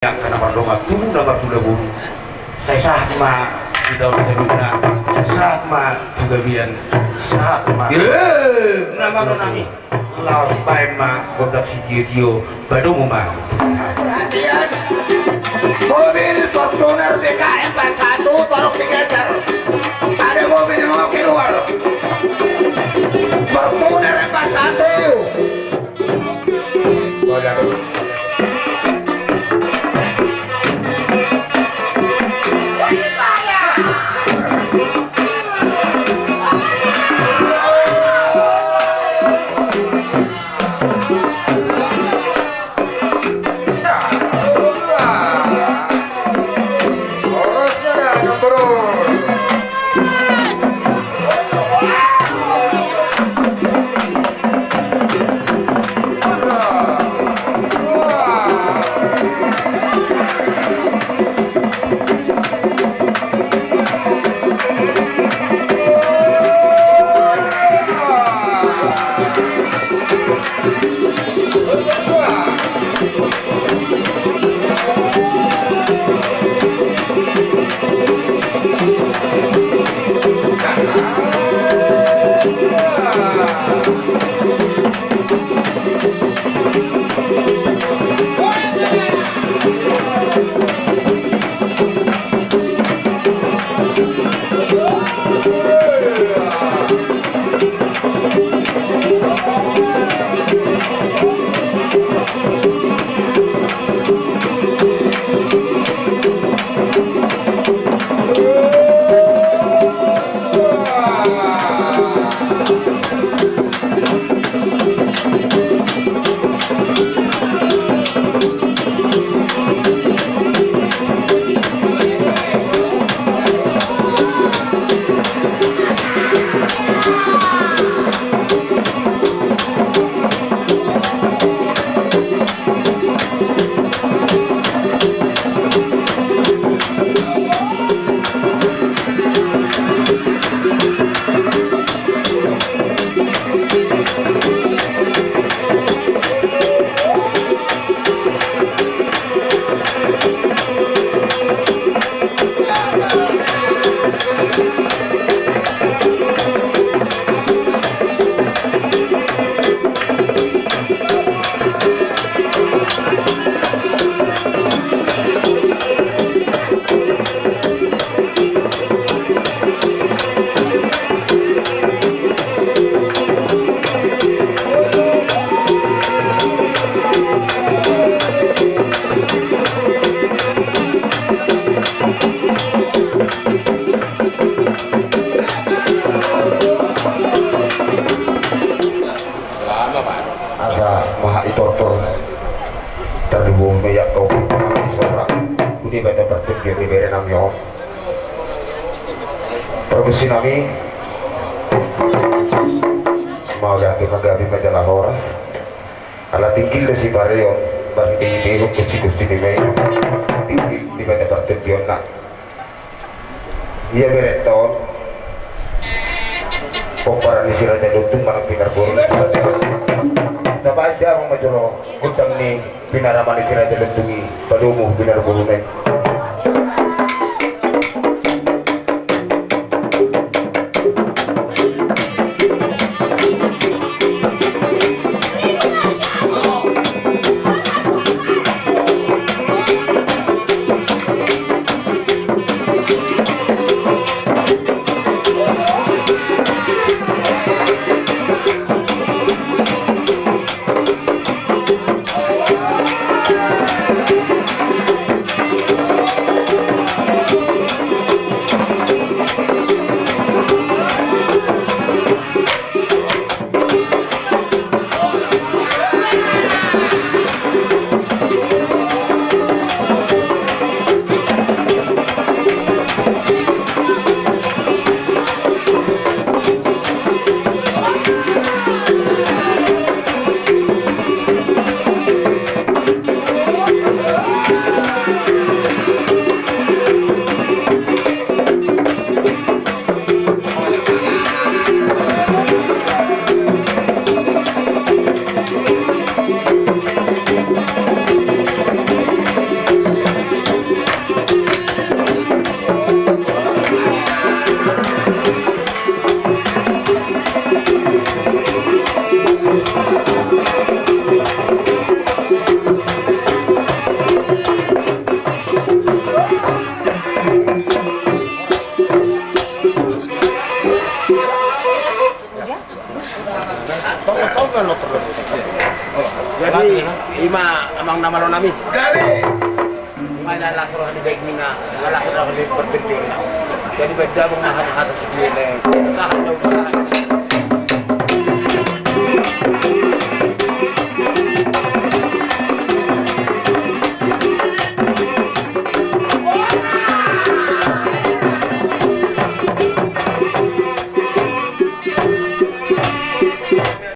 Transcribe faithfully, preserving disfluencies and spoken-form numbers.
Angka na mardongan tubu na marhula boru. Sai sahat ma di taon saonari, sahat ma tu gabean, sahat ma. Ye! Na manonami. Laos baen ma gondang sitiotio, padomu ma. Perhatian. Mobil Fortuner B K empat satu tolong digeser. Ada mobil yang mau keluar. Fortuner empat satu. Asa maha itortor. Tarlumobi ma i angka ompunta nami, sora tu Debata partondion ni bere nami on. Pargonsi nami, mauliate ma, gabe ma jala horas. Ala tinggil do sipareon, marhitehite gotti-gotti ni main. Tinggil Debata partondionna. Ia berenta on. Pomparan ni si Raja Lontung manang pinarboru. Tabaen damang ma jolo gondang ni pinarama ni si Raja Lontung i, padomu pinarboruna i. Ima amang na malo nami. Ima na las roha ni dagingna, ima las roha ni partingkianna. Jadi baen damang ma hata-hata si dia. Tahan daun tahan.